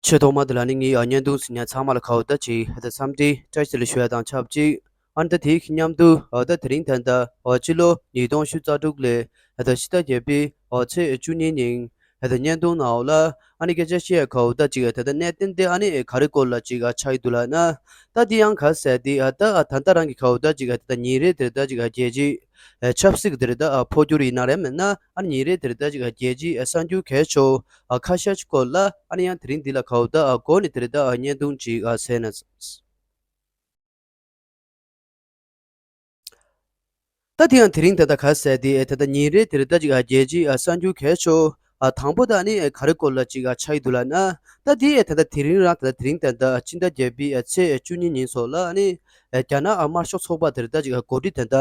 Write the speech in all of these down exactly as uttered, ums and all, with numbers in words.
ཆེས་ཐོག་མ་དེ་ལ་ནི་ངས་ཨ་བརྙན་ཐུང་གཟིགས་མཁན་ཚང་མ་ལ་ཁ་འོ་ད་ཅིག་ཨ་ད་འཚམས་འདྲི་བཀྲ་ཤིས་བདེ་ལེགས་ཞུ་ཡ་དང་ཆབས་ཅིག་ཨ་ནི་ད་དེའི་མཉམ་དུ་ཨ་ད་དེ་རིང་ད་ལྟ་ཨ་སྤྱི་ལོ་ཉིས་སྟོང་ཉི་ཤུ་རྩ་དྲུག་ལོའི་ཨ་ད་ཕྱི་ཟླ་བརྒྱད་པའི་ཨ་ཚེས་བཅུ་གཉིས་ཉིན་ཨ་ད་བརྙན་ཐུང་ནང་ལ་ཨ་ནི་སྐད་ཆ་བཤད་ཡ་ཁ་འོ་ད་ཅིག་ཨ་ད་ད་གནད་དོན་དེ་ཨ་ནི་ག་རེ་སྐོར་ལ་ཅིག་ཨ་ཆགས་ཡི་འདུག་ལབ་ན། ད་དེ་ཡང་ག་ཟེར་དེ་ཨ་ད་ཨ་ད་ལྟ་རང་གི་ཁ་འོ་ད་ཅིག་ཨ་ད་ད་ཉིན་རེ་དེར་ད་ཅིག་ཨ་རྒྱལ་སྤྱིའི་ཨ་ཆབ་སྲིད་དེར་ད་ཨ་འཕོ་འགྱུར་ཡིན་ན་རེད་མིན་ན་ཨ་ནི་ཉིན་རེ་དེར་ད་ཅིག་ཨ་རྒྱལ་སྤྱིའི་ཨ་གསར་འགྱུར་གལ་ཆེ་བོ་ཨ་ཁ་ཤས་ཅིག་སྐོར་ལ་ཨ་ནི་ཡང་དེ་རིང་འདི་ལ་ཁ་འོ་ད་ཨ་འགོ་ནས་དེར་ད་ཨ་བརྙན་ཐུང་ཅིག་ཨ་གསན་ན། ད་དེ་ཡང་དེ་རིང་ད་ལྟ་ག་ཟེར་དེ་ཨེ་ད་ལྟ་ཉིན་རེ་དེར་ད་ཅིག་ཨ་རྒྱལ་སྤྱིའི་ཨ་གསར་འགྱུར་གལ་ཆེ་བོ་ཨ་དང་པོ་ད་ཨ་ནི་ཨེ་ག་རེ་སྐོར་ལ་ཅིག་ཨ་ཆགས་ཡི་འདུག་ལབ་ན། ད་དེ་ཨེ་ད་ལྟ་དེ་རིང་རང་ད་ལྟ་དེ་རིང་ད་ལྟ་ཕྱི་ཟླ་བརྒྱད་པའི་ཨ་ཚེས་བཅུ་གཉིས་ཉིན་སོགས་ལ་ཨ་ནི་ཨེ་རྒྱ་ནག་ཨ་དམར་ཤོག་ཚོགས་པ་དེར་ད་ཅིག་ཨ་འགོ་ཁྲིད་ད་ལྟ་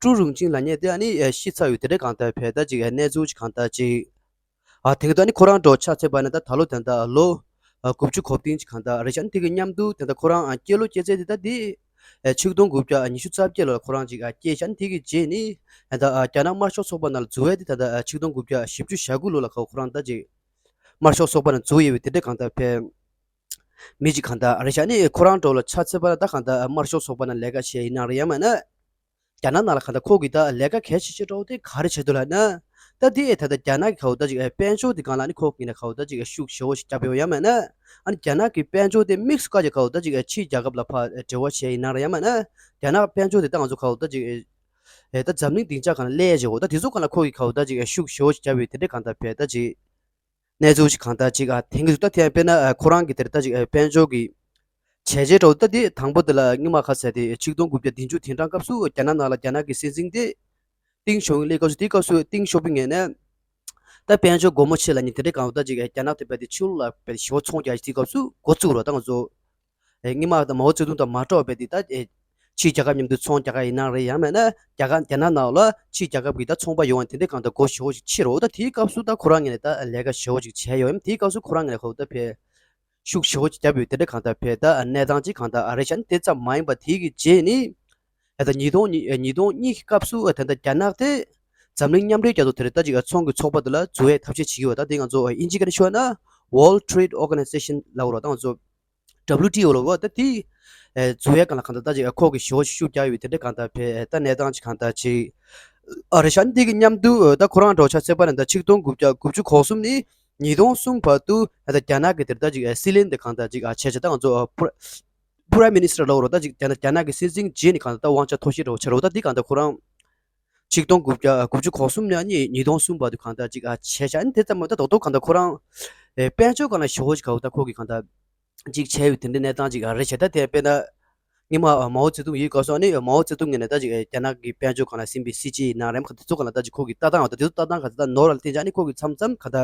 ཀྲུའུ་རུང་ཅིན་ལབ་མཁན་དེ་ཨ་ནི་ཨེ་ཤི་ཚར་ཡོད་དེ་འདྲ་གང་ལྟར་བས་ད་ཅིག་ཨེ་གནས་ཚུལ་ཅིག་གང་ལྟར་ཅིག་ཨ་དེང་དུ་ཨ་ནི་ཁོ་རང་འགྲོ་ཆ་ཚད་པ་ན་ད་ད་ལོ་ད་ལྟ་ལོ་ཨ་དགུ་བཅུ་གོ་བདུན་ཅིག་གང་ལྟར་རེད་ཤག་ཨ་ནི་དེ་གི་མཉམ་དུ་ད་ལྟ་ཁོ་རང་ཨ་སྐྱེས་ལོ་སྐྱེས་ཚད་དེ་ད་དེ་ཨ་ཆིག་སྟོང་དགུ་བརྒྱ་ཉི་ཤུ་རྩ་བརྒྱད་ལོ་ལ་ཁོ་རང་ཅིག་ཨ་སྐྱེས་ཤག་ཨ་ནི་དེ་གི་རྗེས་ནི་ཨ་ད་ཨ་རྒྱ་ནག་དམར་ཤོག་ཚོགས་པ་ནང་ལ་འཛུལ་བ་དེ་ད་ལྟ་ཨ་ཆིག་སྟོང་དགུ་བརྒྱ་བཞི་བཅུ་ཞེ་དགུ་ལོ་ལ་ཁོ་ཁོ་རང་ད་ཅིག་དམར་ཤོག་ཚོགས་པ་ནང་འཛུལ་ཡོད་པའི་དེ་འདྲ་གང་ལྟར་བས་མི་ཅིག་གང་ལྟར་རེད་ཤག་ཨ་ནི་ཁོ་རང་འགྲོ་ལ་ཆ་ཚད་པ་ན་ད་གང་ལྟར་ཨ་དམར་ཤོག་ཚོགས་པ་ནང་ལས་ཀ་བྱས་ཡིན་ན་རེད་ཡང་མིན་ན། རྒྱ་ནག་ནང་ལ་གང་ལྟར་ཁོ་གི་ད་ལས་ཀ་གལ་ཆེ་ཤོས་འདྲ་བོ་དེ་ག་རེ་བྱེད་འདུག་ལབ་ན། ད་དེ་ད་ལྟ་རྒྱ་ནག་གི་ཁ་འོ་ད་ཅིག་ཨེ་དཔལ་འབྱོར་དེ་སྒང་ལ་ནི་ཁོ་གི་ནས་ཁ་འོ་ད་ཅིག་ཨེ་ཤུགས་ཞེ་པོ་ཞིག་བརྒྱབ་ཡོད་ཡ་མེད་ན། ཨ་ནི་རྒྱ་ནག་གི་དཔལ་འབྱོར་དེ་དམིགས་སུ་བཀར་གྱི་ཁ་འོ་ད་ཅིག་ཨེ་ཕྱིའི་རྒྱལ་ཁབ་ལ་ཕར་འབྲེལ་བ་བྱས་ཡིན་ན་རེད་ཡ་མེད་ན། རྒྱ་ནག་དཔལ་འབྱོར་དེ་ད་ང་ཚོ་ཁ་འོ་ད་ཅིག་ཨེ་ད་འཛམ་གླིང་སྡིངས་ཆ་སྒང་ལ་སླེབས་བྱས་འོ་ད་དེ་ཚོ་སྒང་ལ་ཁོ་གི་ཁ་འོ་ད་ཅིག་ཨེ་ཤུགས་ཞེ་པོ་ཞིག་བརྒྱབ་ཡོད་དེ་འདྲ་གང་ལྟར་བས་ད་ཅིག་གནས་ཚུལ་ཞིག་གང་ལྟར་ཅིག་ཨ་དེང་གི་འདུག་ད་དེ་ཡང་དཔེར་ན་ཨ་ཁོ་རང་གི་དེར་ད་ཅིག་ཨ་དཔལ་འབྱོར་གྱི་བྱས་རྗེས་འདྲ་བོ་ད་དེ་དང་པོ་དེ་ལ་སྔོན་མ་ཁ་ཟེར་དེ་ཆིག་སྟོང་དགུ་བརྒྱ་བདུན་ཅུ་དེ་གྲངས་སྐབས་སུ་རྒྱ་ནག་ནང་ལ་རྒྱ་ནག་གི་སྲིད་འཛིན་དེ་ཏིང་ཞའོ་ཕིང་སླེབས་སྐབས་སུ་དེའི་སྐབས་སུ་ཏིང་ཞའོ་ཕིང་ངོས་ནས་ད་དཔལ་འབྱོར་སྒོར་མོ་ཆེ་ལ་ནི་དེ་འདྲའི་གང་ལྟར་ཅིག་རྒྱ་ནག་དེ་བས་དེ་ཕྱི་ལོགས་ལ་བས་ཞེ་པོ་ཚོང་རྒྱག་དེའི་སྐབས་སུ་འགོ་བཙུགས་རོགས་ད་ང་ཚོ། ཨེ་སྔོན་མ་ད་མའོ་ཙེ་ཏུང་དང་མ་འགྲོགས་པའི་དེ་ད་ཨེ་ཕྱིའི་རྒྱལ་ཁབ་མཉམ་དུ་ཚོང་རྒྱག་ག་ཡིན་ན་རེད་ཡང་མེད་ན་རྒྱ་གར་རྒྱ་ནག་ནང་ལ་ཕྱིའི་རྒྱལ་ཁབ་ཀྱི་ད་ཚོང་པ་ཡོང་བ་དེ་འདྲའི་གང་ལྟར་སྒོ་ཞེ་པོ་ཞིག་ཕྱེ་རོགས་ད་དེའི་སྐབས་སུ་ད་ཁོ་རང་ངོས་ནས་ད་ལས་ཀ་ཞེ་པོ་ཞིག་བྱས་ཡོད་ཡིན་དེའི་སྐབས་སུ་ཁོ་རང་ངོས་ནས་ཁོ་ད་ཕེ་ཤུགས་ཞེ་པོ་ཞིག་བརྒྱབ་ཡོད་དེ་འདྲ་གང་ལྟར་ཕེ་ད་གནས་སྟངས་ཅིག་གང་ལྟར་ཨ་རེད་ཤག་ཨ་ནི་དེ་ཙམ་མ་ཡིན་པ་དེའི་གི་རྗེས་ནི་ཨ་ད་ཉིས་སྟོང་གཉིས་ཉིས་སྟོང་གཉིས་ཀྱི་སྐབས་སུ་ད་ལྟ་རྒྱ་ནག་དེ་འཛམ་གླིང་མཉམ་འབྲེལ་རྒྱལ་ཚོགས་དེ་རེད་ད་ཅིག་ཚོང་གི་ཚོགས་པ་དེ་ལ་འཛུལ་བའི་ཐབས་ཤེས་བྱེད་ཀྱི་ཡོད་ད་དེ་ང་ཚོ་ཨིན་ཇི་སྐད་ནས་ཤོད་ན་World Trade Organization ལབ་རོགས་ད་ང་ཚོ། W T O ལ་བ་ད་དེ་ཨེ་འཛུལ་ཡ་གང་ལ་གང་ལྟར་ད་ཅིག་ཨ་ཁོག་གི་ཞོ་ཤུ་རྒྱག་ཡོད་དེ་འདྲ་གང་ལྟར་ཕེ་ད་གནས་སྟངས་ཅིག་གང་ལྟར་ཅིག་ཨ་རེ་ཤ་འདི་གི་མཉམ་དུ་ད་ཁོ་རང་འགྲོ་ཆ་ཚད་པ་ནས་ད་ཆིག་སྟོང་དགུ་བརྒྱ་དགུ་བཅུ་གོ་གསུམ་ནས་ཉིས་སྟོང་གསུམ་བར་དུ་ད་རྒྱ་ནག་གི་དེར་ད་ཅིག་ཨ་སྲིད་བློན་དེ་གང་ལྟར་ཅིག་ཨ་བྱས་བྱས་ད་ང་ཚོ་ཨ་Prime Minister ལ་བ་རོ་ད་ཅིག་རྒྱ་ནག་རྒྱ་ནག་གི་སྲིད་འཛིན་རྗེས་ནས་གང་ལྟར་ད་དབང་ཆ་ཐོར་ཤེས་འགྲོ་ཆ་རོ་ད་འདི་གང་ལྟར་ཁོ་རང་ཆིག་སྟོང་དགུ་བརྒྱ་དགུ་བཅུ་གོ་གསུམ་ནས་ཉིས་སྟོང་གསུམ་བར་དུ་གང་ལྟར་ཅིག་ཨ་བྱས་བྱས་ཨ་ནི་དེ་ཙམ་མ་ད་རྡོག་རྡོག་གང་ལྟར་ཁོ་རང་ཨེ་དཔལ་འབྱོར་སྒང་ལ་ཞེ་པོ་ཅིག་ག་བ་ད་ཁོ་གི་གང་ལྟར། ཅིག་བྱས་ཡོད་དེ་འདྲའི་གནས་སྟངས་ཅིག་རེད་བྱས་ད་དེ་དཔེར་ན། སྔོན་མ་མའོ་ཙེ་ཏུང་ཡོད་སྐབས་སུ་ནི་མའོ་ཙེ་ཏུང་ངོས་ནས་ད་ཅིག་རྒྱ་ནག་གི་དཔལ་འབྱོར་སྒང་ལ་ཟིན་པའི་སྲིད་ཇུས་ཡིན་ན་རེམ་ཁ་དེ་ཚོ་སྒང་ལ་ད་ཅིག་ཁོ་གི་ལྟ་སྟངས་ད་དེ་ཚོ་ལྟ་སྟངས་ག་ཚོད་ད་ནོར་ལ་བརྟེན་ཅག་ནི་ཁོ་གི་མཚམས་མཚམས་ག་ད་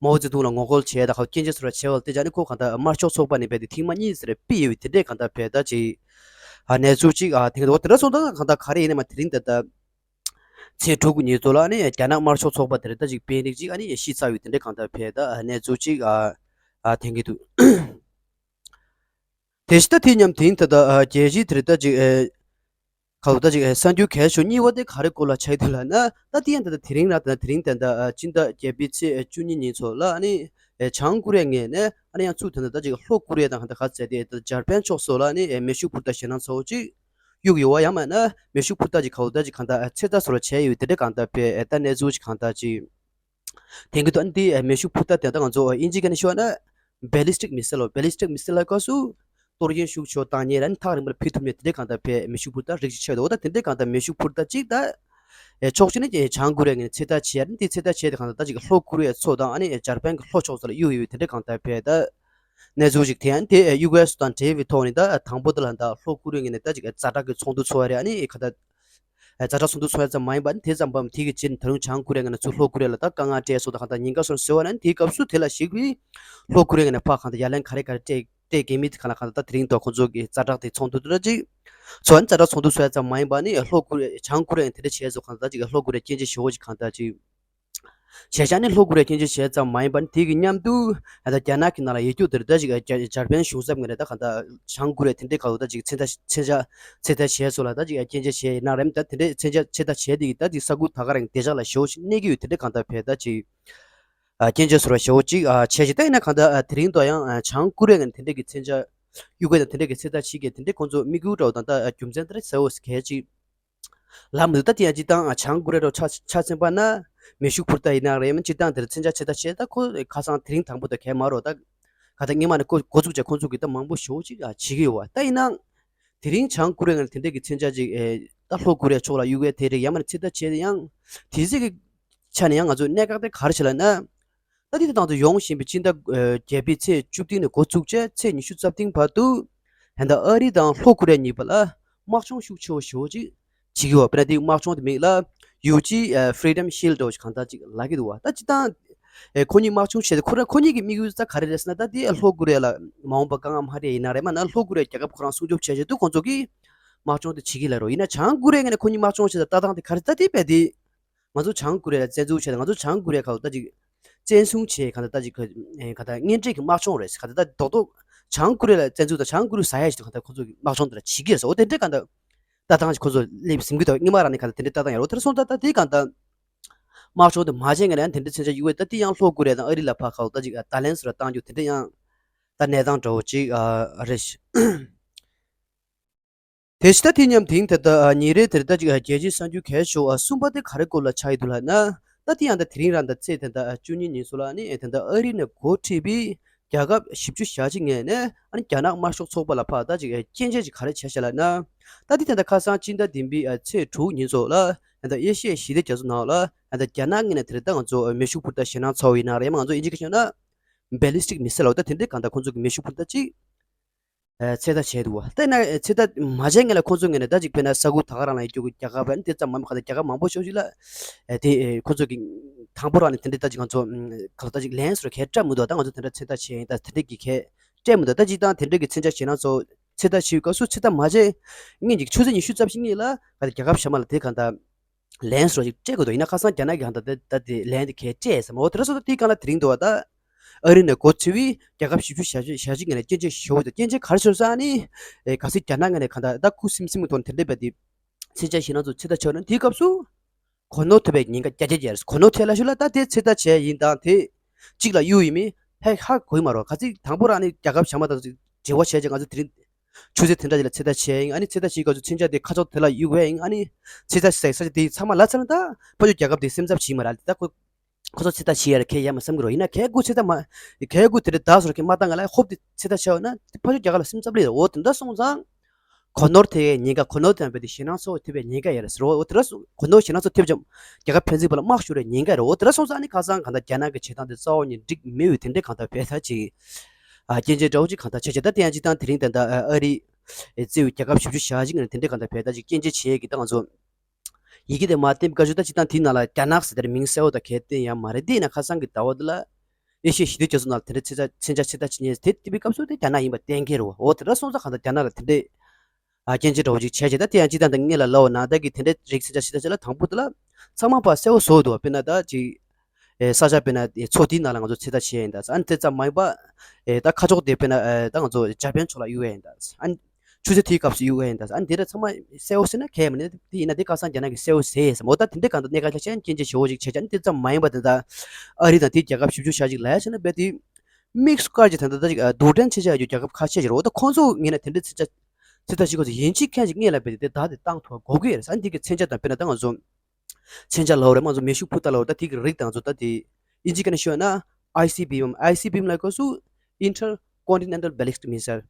མའོ་ཙེ་ཏུང་ལ་ངོ་རྒོལ་བྱས་ད་ཁ་སྐྱོན་བརྗོད་སོགས་བྱས་པ་ལ་བརྟེན་ཅག་ནི་ཁོ་ག་ད་དམར་ཤོག་ཚོགས་པ་ནས་བས་དེ་ཐེངས་མ་གཉིས་ཟེར་སྤེལ་ཡོད་དེ་འདྲས་ག་ད་བས་ད་ཅིག་ཨ་གནས་ཚུལ་ཅིག་ཨ་དེང་གི་འོ་དེ་འདྲ་སོང་ད་ག་ད་ག་རེ་ཡིན་ནས་མ་དེ་རིང་ད་ད། ཚེས་དྲུག་གི་ཉིན་ཚོ་ལ་ནི་རྒྱ་ནག་དམར་ཤོག་ཚོགས་པ་དེ་རེད་ད་ཅིག་དཔོན་རིགས་ཅིག་ཨ་ནི་ཤི་ཚར་ཡོད་དེ་འདྲའི་གང་ལྟར་བས་ད་གནས་ཚུལ་ཅིག་ཨ་ཨ་ཐེན་གྱི་འདུག་དེ་ཕྱི་ད་དེ་མཉམ་དེང་ད་ད་རྒྱལ་སྤྱིའི་དེ་རེད་ད་ཅིག་ཨེ་ག་ལ་ད་ཅིག་ཨེ་གསར་འགྱུར་གལ་ཆེ་ཤོས་གཉིས་པ་དེ་ག་རེ་སྐོར་ལ་ཆགས་འདུག་ལབ་ན་ད་དེ་ཡང་ད་ད་དེ་རིང་ར་ད་དེ་རིང་ད་ད་སྤྱི་ཟླ་བརྒྱད་པའི་ཚེས་བཅུ་གཉིས་ཉིན་ཚོ་ལ་ཨ་ནི་ཨེ་བྱང་ཀོ་རི་ཡ་ངོས་ནས་ཨ་ནི་ཡང་ཚུར་ད་ད་ད་ཅིག་ལྷོ་ཀོ་རི་ཡ་དང་གང་ལྟར་ག་ཚད་དེ་ད་འཇར་པན་ཕྱོགས་སོགས་ལ་ཨ་ནི་ཨེ་མེ་ཤུགས་འཕུར་མདའ་ཞེད་སྣང་ཚ་བོ་ཅིག་གཡུག་ཡོད་པ་ཡང་མིན་ན་མེ་ཤུགས་འཕུར་མདའ་ཅིག་ག་བ་ད་ཅིག་གང་ལྟར་ཚོད་ལྟ་སོགས་བྱས་ཡོད་དེ་འདྲ་གང་ལྟར་བས་ད་གནས་ཚུལ་ཅིག་གང་ལྟར་ཅིག་དེང་གི་དོན་དེ་མེ་ཤུགས་འཕུར་མདའ་དེ་ད་ང་ཚོ་ཨིན་ཇི་སྐད་ནས་ཤོད་ན་Ballistic Missile ལོ། Ballistic Missile ལ་སྐབས་སུ་གཏོར་སྐྱོན་ཤུགས་ཆེ་བཏང་མཁན་ར་ནི་ཐག་རིང་པོ་ལ་ཕུད་ཐུབ་མཁན་དེ་འདྲ་གང་ལྟར་བས་མེ་ཤུགས་འཕུར་མདའ་རིགས་ཅིག་ཆགས་འདུག་ད་དེ་འདྲ་གང་ལྟར་མེ་ཤུགས་འཕུར་མདའ་ཅིག་ད་ཕྱོགས་གཅིག་ནས་བྱང་ཀོ་རི་ཡ་ངོས་ནས་ཚོད་ལྟ་བྱས་ར་ནི་དེ་ཚོད་ལྟ་བྱས་དེ་གང་ལྟར་ད་ཅིག་ལྷོ་ཀོ་རི་ཡ་མཚོ་དང་ཨ་ནི་འཇར་པན་གྱི་ལྷོ་ཕྱོགས་ཚོ་ལ་གཡུག་ཡོད་དེ་འདྲ་གང་ལྟར་བས་ད། གནས་ཚུལ་ཞིག་དེ་ཡང་དེ་ཡུ་ཨེས་དང་འབྲེལ་བའི་ཐོག་ནས་ད་དང་པོ་དེ་ལ་ད་ལྷོ་ཀོ་རི་ཡ་ངོས་ནས་ད་ཅིག་ཛ་དྲག་གི་ཚོགས་འདུ་ཚོགས་ཡ་རེད། ཨ་ནི་ཁ་ད་ཛ་དྲག་ཚོགས་འདུ་ཚོགས་ཡ་ཙམ་མ་ཡིན་པ་ནི་དེ་ཙམ་པའམ་དེ་གི་རྗེས་ནས་ད་རུང་བྱང་ཀོ་རི་ཡ་ངོས་ནས་ཚུར་ལྷོ་ཀོ་རི་ཡ་ལ་ད་དཀའ་ངལ་སྤྲད་སོང་ད་གང་ལྟར་ཉེན་ཁ་སོང་ཟེར་བ་ན་དེའི་སྐབས་སུ་དེ་ལ་གཞིགས་པའི་ལྷོ་ཀོ་རི་ཡ་ངོས་ནས་ཕར་གང་ལྟར་ཡ་ལན་ག་རེ་ག་རེ་སྤྲད་སྤྲད་གལ་མི་དེ་གང་ལ་གང་ལྟར་ད་དེ་རིང་ཐོག་ཁོང་ཚོ་གི་ཛ་དྲག་དེ་ཚོགས་འདུ་དེ་འདྲ་ཅིག་ཚོགས་ཨ་ནི་ཛ་དྲག་ཚོགས་འདུ་ཚོགས་ཡ་ཙམ་མ་ཡིན་པ་ནི་ལྷོ་ཀོ་རི་ཡ་བྱང་ཀོ་རི་ཡ་དེ་འདྲ་བྱས་སོང་གང་ལྟར་ཅིག་ལྷོ་ཀོ་རི་ཡ་སྐྱོན་བརྗོད་ཞེ་པོ་ཅིག་གང་ལྟར་ཅིག་བྱས་ཙང་ནི་ལྷོ་ཀོ་རི་ཡ་སྐྱོན་བརྗོད་བྱས་ཙམ་མ་ཡིན་པར་དེ་གི་མཉམ་དུ་ད་ལྟ་རྒྱ་ནག་གི་ནང་ལ་ཡོད་རྒྱུ་དེར་ད་ཅིག་འཇར་པན་གཞུང་ཚབ་ངོས་ནས་ད་གང་ལྟར་བྱང་ཀོ་རི་ཡ་དེ་འདྲའི་ཁ་ལོ་ད་ཅིག་མཚན་རྟགས་མཚན་ཆ་མཚན་རྟགས་བྱས་སོང་ལ་ད་ཅིག་སྐྱོན་བརྗོད་བྱས་ཡིན་ན་རེད་ད་དེ་འདྲའི་མཚན་ཆ་མཚན་རྟགས་བྱས་དེ་གི་ད་ཅིག་ས་ཁུལ་ད་ག་རང་བདེ་འཇགས་ལ་ཞེ་པོ་ཞིག་གནས་ཀྱི་ཡོད་དེ་འདྲའི་གང་ལྟར་བས་ད་ཅིག་ ཨ་སྐྱོན་བརྗོད་ཟེར་བ་ཞེ་པོ་ཅིག་ཨ་བྱས་ཤིང་། ད་ཡིན་ན་གང་ལྟར་ཨ་དེ་རིང་དུ་ཡང་ཨ་བྱང་ཀོ་རི་ཡ་ངོས་ནས་དེ་འདྲ་གི་མཚོན་ཆ་གཡུག་མཁན་དང་དེ་འདྲ་གི་ཚོད་ལྟ་བྱེད་མཁན་དེ་འདྲ་ཁོང་ཚོ་དམིགས་ཡུལ་འདྲ་བོ་དང་། ད་ཨ་རྒྱུ་མཚན་དེ་འདྲ་གསལ་བོ་གལ་ཆེ། ལབ་མི་འདུག་ད་དེ་ཡང་སྤྱིར་བཏང་ཨ་བྱང་ཀོ་རི་ཡ་འདྲ་བོ་ཆ་ཆ་མཚོན་པ་ན་མེ་ཤུགས་འཕུར་མདའ་ཡིན་ན་རེད། མ་སྤྱིར་བཏང་དེར་མཚོན་ཆ་ཚོད་ལྟ་བྱས། ད་ཁོ་ཁ་སང་དེ་རིང་དང་པོ་དེ་གས་མ་རེད། ད་ག་ད་སྔོན་མ་ནས་ཁོ་འགོ་བཙུགས་བྱས་ཁོང་ཚོ་གིས་ད་མང་པོ་ཞེ་པོ་ཅིག་ཨ་བྱེད་ཀྱི་ཡོད་པ། ད་ཡིན་ནའང་དེ་རིང་བྱང་ཀོ་རི་ཡ་ངོས་ནས་དེ་འདྲ་གི་མཚོན་ཆ་ཅིག་ཨེ་ད་ལྷོ་ཀོ་རི་ཡ་ཕྱོགས་ལ་གཡུག་ཡས་དེ་རེད། ཡང་མིན་ན་ཚོད་ལྟ་བྱས་ཡང་དེ་ཚོ་གི་ཆ་ནས་ཡང་ང་ཚོ་གནད་འགག་དེ་ག་རེ་བྱས་ལབ་ན། ད་དེ་དང་དུ་ཡོང་བཞིན་པའི་སྤྱི་ཟླ་ཨ་བརྒྱད་པའི་ཚེས་བཅུ་བདུན་ནས་འགོ་བཙུགས་བྱས་ཚེས་ཉི་ཤུ་རྩ་བདུན་བར་དུ་ད་ལྟ་ཨ་རི་དང་ལྷོ་ཀོ་རི་ཡ་གཉིས་བར་ལ་དམག་སྦྱོང་ཤུགས་ཆེ་བོ་ཞེ་པོ་ཅིག་བྱེད་ཀྱི་ཡོད་པ། དཔེར་ན་དེའི་དམག་སྦྱོང་དེ་མིང་ལ་ཡུ་ཇི་ཨ་Freedom Shield་འདྲ་བོ་ཞིག་གང་ལྟར་ཅིག་ལབ་ཀྱི་འདུག་བ། ད་སྤྱིར་བཏང་ཨེ་ཁོ་གཉིས་དམག་སྦྱོང་བྱས་ཏེ་ཁོ་ར་ཁོ་གཉིས་ཀྱི་དམིགས་ཡུལ་ད་ག་རེ་རེད་ཟེར་ན། ད་དེ་ལྷོ་ཀོ་རི་ཡ་ལ་མ་འོངས་པ་དཀའ་ངལ་མ་སྤྲད་ཡིན་ན་རེད། མ་ན་ལྷོ་ཀོ་རི་ཡ་རྒྱལ་ཁབ་ཁོ་རང་སྲུང་སྐྱོབ་བྱེད་ཆེད་དུ་ཁོང་ཚོ་གིས་དམག་སྦྱོང་དེ་བྱེད་ཀྱི་ལབ་རོ། ཡིན་ན་བྱང་ཀོ་རི་ཡ་ངོས་ནས་ཁོ་གཉིས་དམག་སྦྱོང་བྱེད་ས་ལྟ་སྟངས་དེ་ག་རེ། ད་དེ་རྦད་དེ་ང་ཚོ་བྱང་ཀོ་རི་ཡ་ལ་བཙན་འཛུལ་བྱས་ཏེ་ང་ཚོ་བྱང་ཀོ་རི་ཡ་ཁ་ལ་ད་ཅིག་བཙན་བཟུང་བྱས་གང་ལྟར་ད་ཅིག་ག་ཨེ་གང་ལྟར་གཉེན་སྒྲིག་གི་དམག་སྦྱོང་རེད། གང་ལྟར་ད་རྡོག་རྡོག་བྱང་ཀོ་རི་ཡ་ལ་བཙན་འཛུལ་དང་བྱང་ཀོ་རི་ཡ་ཟ་ཡ་ཞིག་ཏུ་གང་ལྟར་ཁོ་ཚོ་གི་དམག་སྦྱོང་དེ་ལ་བྱེད་ཀྱི་རེད་ཟེར། འོ་དེ་འདྲའི་གང་ལྟར་ལྟ་སྟངས་ཅིག་ཁོ་ཚོ་སླེབས་ཟིན་གྱི་འདུག་སྔོན་མ་རང་ནས་གང་ལྟར་དེ་འདྲའི་ལྟ་སྟངས་ཡོད་རེད། འོ་དེར་སོང་ཙང་ད་དེ་གང་ལྟར་དམག་སྦྱོང་དེ་མ་བྱས་ངེས་ནས་དེ་འདྲའི་མཚོན་ཆ་གཡུག་ཡས། ད་དེ་ཡང་ལྷོ་ཀོ་རི་ཡ་དང་ཨ་རི་ལ་ཕར་ཁ་ལ་ད་ཅིག་ད་ལན་ཟེར་བ་བཏང་རྒྱུ་དེ་འདྲ་ཡང་ད་གནས་སྟངས་འདྲ་བོ་ཅིག་ཨ་རེད། དེ་བཞིན་ད་དེ་མཉམ་དེང་དེ་ད་ཉིན་རེ་དེར་ད་ཅིག་རྒྱལ་སྤྱིའི་གསར་འགྱུར་གལ་ཆེ་བ་གསུམ་པ་དེ་ག་རེ་སྐོར་ལ་ཆགས་ཡི་འདུག་ལབ་ན། ད་དེ་ཡང་ད་དེ་རིང་རང་ད་ཚེས་དེ་ད་བཅུ་གཉིས་ཉིན་སོ་ལ་ནི་དེ་ད་ཨ་རི་ནས་འགོ་ཁྲིད་པའི་རྒྱལ་ཁབ་བཞི་བཅུ་ཞེ་གཅིག་ངོས་ནས་ཨ་ནི་རྒྱ་ནག་དམར་ཤོག་ཚོགས་པ་ལ་ཕར་ད་ཅིག་སྐྱོན་བརྗོད་ཅིག་ག་རེ་བྱས་ཤག་ལབ་ན། ད་དེ་དེ་ད་ཁ་སང་སྤྱི་ཟླ་བདུན་པའི་ཚེས་དྲུག་ཉིན་སོ་ལ་ད་ཨེ་ཤི་ཡའི་ཞི་བདེ་རྒྱ་མཚོ་ནང་ལ་ད་རྒྱ་ནག་ངོས་ནས་དེ་རིང་ད་ང་ཚོ་མེ་ཤུགས་འཕུར་མདའ་ཞེད་སྣང་ཚ་བོ་ཡིན་ན་རེད། མ་ང་ཚོ་ཨིན་ཇི་སྐད་ཤོད་ན་Ballistic Missile་ལབ། ད་དེ་འདྲའི་གང་ལྟར་ཁོང་ཚོ་གི་མེ་ཤུགས་འཕུར་མདའ་ཅིག་ཨ་ཚོད་ལྟ་བྱས་འདུག་བ། ད་ཡིན་ན་ཨ་ཚོད་ལྟ་མ་བྱས་སྔོན་ལ་ཁོང་ཚོའི་ངོས་ནས་ད་ཅིག་དཔེར་ན་ས་ཁུལ་ད་ག་རང་ལ་ཡོད་རྒྱུ་གི་རྒྱལ་ཁབ་ཨ་ནི་དེ་ཙམ་མ་མ་ག་ད་རྒྱལ་ཁབ་མང་པོ་ཞེ་པོ་ཅིག་ལ་ཨ་དེ་ཨ་ཁོང་ཚོ་གི་དང་པོ་རང་ནས་དེ་འདྲའི་ད་ཅིག་ང་ཚོ་ཨམ་ག་ལ་ད་ཅིག་ལན་སོར་གས་སྤྲད་མི་འདུག་ད་ང་ཚོ་དེ་འདྲ་ཚོད་ལྟ་བྱས་ཡིན། ད་དེ་འདྲའི་གི་གས་སྤྲད་མི་འདུག་ད་ཅིག་ད་དེ་འདྲའི་གི་མཚོན་ཆ་ཞེད་སྣང་ཚོ་ཚོད་ལྟ་བྱེད་པའི་སྐབས་སུ་ཚོད་ལྟ་མ་བྱས་སྔོན་གྱི་ཆུ་ཚོད་ཉི་ཤུ་རྩ་བཞི་སྔོན་ལ་ག་ད་རྒྱལ་ཁབ་གཞན་མ་ལ་དེ་གང་ལྟར་ལན་སོགས་ཤིག་སྤྲད་དགོས་འདུག་ཡིན་ན་ཁ་སང་རྒྱ་ནག་གིས་གང་ལྟར་ད་ད་དེ་ལན་དེ་གས་སྤྲད་ཟེར་མ། འོ་དེ་འདྲ་སོང་ཙང་དེའི་སྒང་ལ་དེ་རིང་འདུག་བ། ད་ཨ་རི་ནས་འགོ་ཁྲིད་པའི་རྒྱལ་ཁབ་བཞི་བཅུ་ཞེ་གཅིག་ཞེ་གཅིག་ངོས་ནས་སྐྱོན་བརྗོད་ཞེ་པོ་དང་། སྐྱོན་བརྗོད་ག་རེ་ཞུ་ཟེར་ན་ནི་ཨེ་གལ་སྲིད་རྒྱ་ནག་ངོས་ནས་གང་ལྟར་ད་ཁུ་སིམ་སིམ་གྱི་ཐོག་ནས་དེ་འདྲའི་བས་དེ་མཚོན་ཆ་ཞེད་སྣང་ཚོ་ཚོད་ལྟ་བྱས་ན་དེའི་སྐབས་སུ་གོ་ནོར་ཐེབས་པའི་ཉེན་ཁ་བརྒྱ་ཆ་བརྒྱ་རེད། གོ་ནོར་ཐེབས་ལབ་ཞུ་ལ་ད་དེ་ཚོད་ལྟ་བྱས་ཡིན་དང་དེ་གཅིག་ལ་གཡུག་ཡིན་མིན་ཧེ་ཧ་གོ་ཡི་མ་རེད། གལ་སྲིད་དང་པོ་རང་ནི་རྒྱལ་ཁབ་གཞན་མ་དང་འབྲེལ་བ་བྱས་བྱས་ང་ཚོ་དེ་རིང་ཆུ་ཚོད་དེ་འདྲ་ཅིག་ལ་ཚོད་ལྟ་བྱས་ཡིན། ཨ་ནི་ཚོད་ལྟ་བྱེད་སྐབས་སུ་མཚོན་ཆ་དེ་ཁ་ཕྱོགས་དེ་ལ་གཡུག་པ་ཡིན། ཨ་ནི་ཚོད་ལྟ་བྱས་ས་ས་ཆ་དེ་ཚང་མ་ལབ་ཚར་ན་ད་ཕ་ཕྱོགས་རྒྱལ་ཁབ་དེ་སེམས་འཚབ་བྱེད་ཀྱི་མ་རེད། ད་ཁོ་ཁོ་ཚོ་ཚོད་ལྟ་བྱེད་ཡ་རེད། ཁྱེད་ཡ་མ་བསམ་གྱི་རོ། ཡིན་ན་ཁྱེད་དགུ་ཚོད་ལྟ་མ་ཁྱེད་དགུ་དེ་འདྲ་ད་སོར་ཁྱེད་མ་བཏང་ག་ལ་ཧོབ་དེ་ཚོད་ལྟ་བྱས་ཡོད་ན་དེ་ཕ་ཕྱོགས་རྒྱལ་ཁབ་ལ་སེམས་འཚབ་སླེབས་རེད། འོ་དེ་འདྲ་སོང་ཙང་གོ་ནོར་ཐེབས་ཡའི་ཉེན་ཁ། གོ་ནོར་ཐེབས་པ་དེ་ཞེད་སྣང་ཚ་བོ་ཐེབས་པའི་ཉེན་ཁ་ཡོད་རེད་ཟེར་རོ། འོ་དེ་འདྲ་སོང་གོ་ནོར་ཞེད་སྣང་ཚ་ཐེབས་ཀྱང་རྒྱལ་ཁབ་ཕན་ཚུན་བར་ལ་དམག་ཤོར་བའི་ཉེན་ཁ་རེད། འོ་དེ་འདྲ་སོང་ཙང་ཨ་ནི་ཁ་སང་གང་ལྟར་རྒྱ་ནག་གི་བྱེད་སྟངས་དེ་རྩ་བ་ཉིད་འགྲིག་མེད་པའི་དེ་འདྲའི་གང་ལྟར་བས་ད་ཅིག་ཨ་སྐྱོན་བརྗོད་འདྲ་བོ་ཅིག་གང་ལྟར་བྱས་བྱས། ད་དེ་ཡང་སྤྱིར་བཏང་དེ་རིང་ད་ལྟ་ཨ་རི་ཨེ་གཙོས་པའི་རྒྱལ་ཁབ་བཞི་བཅུ་ཞེ་གཅིག་ནས་དེ་འདྲའི་གང་ལྟར་བས་ད་ཅིག་སྐྱོན་བརྗོད་བྱེད་ཡས་ཀྱི་ད་ང་ཚོ་ཡི་གེ་དེ་མར་བསྟན་པའི་སྐབས་སུ་ད་སྤྱིར་བཏང་དེའི་ནང་ལ་རྒྱ་ནག་ཟེར་དེར་མིང་གསལ་བོ་དང་གས་བསྟན་ཡ་མ་རེད། དེ་ཡིན་ན་ཁ་སང་གི་ཟླ་བ་འདི་ལ་ཨེ་ཤི་ཡའི་ཞི་བདེ་རྒྱ་མཚོ་ནང་ལ་དེ་འདྲའི་ཚོད་ལྟ་མཚོན་ཆ་ཚོད་ལྟ་བྱེད་མཁན་དེ་བསྟན་པའི་སྐབས་སུ་དེ་རྒྱ་ནག་ཡིན་པ་གཏན་འཁེལ་རེད་བ། འོ་དེ་འདྲ་སོང་ཙང་གང་ལྟར་རྒྱ་ནག་ལ་དེ་འདྲའི་ཨ་སྐྱོན་བརྗོད་འདྲ་བོ་ཅིག་བྱས་བྱས། ད་དེ་ཡང་སྤྱིར་བཏང་ད་སྔོན་ལ་ལབ་པ་ནང་ལྟར་གྱི་དེ་འདྲའི་རིགས་ཚོད་ལྟ་བྱེད་ལྟ་བྱེད་ལ་དང་པོ་དེ་ལ་ཚང་མ་ཕར་གསལ་བོ་བཟོ་འདུག་དཔེར་ན་ད་ཅིག་ཨེ་ས་ཆ་དཔེར་ན་ཨེ་མཚོ་དེའི་ནང་ལ་ང་ཚོ་ཚོད་ལྟ་བྱས་ཡིན་ད། ཨ་ནི་དེ་ཙམ་མ་ཡིན་པ་ཨེ་ད་ཁ་ཕྱོགས་དེ་དཔེར་ན་ཨེ་ད་ང་ཚོ་འཇར་པན་ཕྱོགས་ལ་གཡུག་ཡ་ཡིན་ད། ཨ་ནི་ཆུ་ཚོད་དེའི་སྐབས་སུ་གཡུག་ཡ་ཡིན་ད། ཨ་ནི་དེ་འདྲ་ཚང་མ་གསལ་བོ་བཟོས་ན་གལ་མི་ནི། དེ་ཡིན་ན་དེ་ཁ་སང་རྒྱ་ནག་གིས་གསལ་བོ་བཟོས་ཡིན་བསམ། འོ་ད་དེ་འདྲའི་གང་ལྟར་གནད་འགག་ཆ་ཆེན་སྐྱོན་བརྗོད་ཞེ་པོ་ཅིག་བྱས་ཀྱང་དེ་ཙམ་མ་ཡིན་པ་དེ་ད་ཨ་རི་དང་དེའི་རྒྱལ་ཁབ་བཞི་བཅུ་ཞེ་གཅིག་ལབ་ཡ་བྱས་ན་རྦད་དེ། དམིགས་སུ་བཀར་གྱི་ད་ལྟ་ད་ཅིག་ཨ་རྡུལ་ཕྲན་མཚོན་ཆ་ཡོད་རྒྱུ་རྒྱལ་ཁབ་ཁ་ཤས་ཤིག་རེད། འོ་ད་ཁོང་ཚོ་ངོས་ནས་དེ་འདྲའི་ཚོད་ལྟ་ཚོད་ལྟ་བྱེད་དགོས་ཚེ་ཡིན་གཅིག་མཁན་གཅིག་སྔོན་ལ་རྦད་དེ་བརྡ་དེ་བཏང་ཐུབ་པ་དགོས་ཀྱི་རེད། ཨ་ནི་དེ་གི་མཚོན་ཆ་དང་དཔེར་ན་ད་ང་ཚོ་མཚོན་ཆ་ལབ་རེད། ང་ཚོ་མེ་ཤུགས་འཕུར་མདའ་ལབ་རེད། ད་དེ་གི་རིགས་དང་ང་ཚོ་ད་དེ་ཨིན་ཇི་སྐད་ནས་ཤོད་ན་ཨའི་སི་བི་ཨེམ། ཨའི་སི་བི་ཨེམ་ལབ་སྐབས་སུ་Intercontinental Ballistic Missile།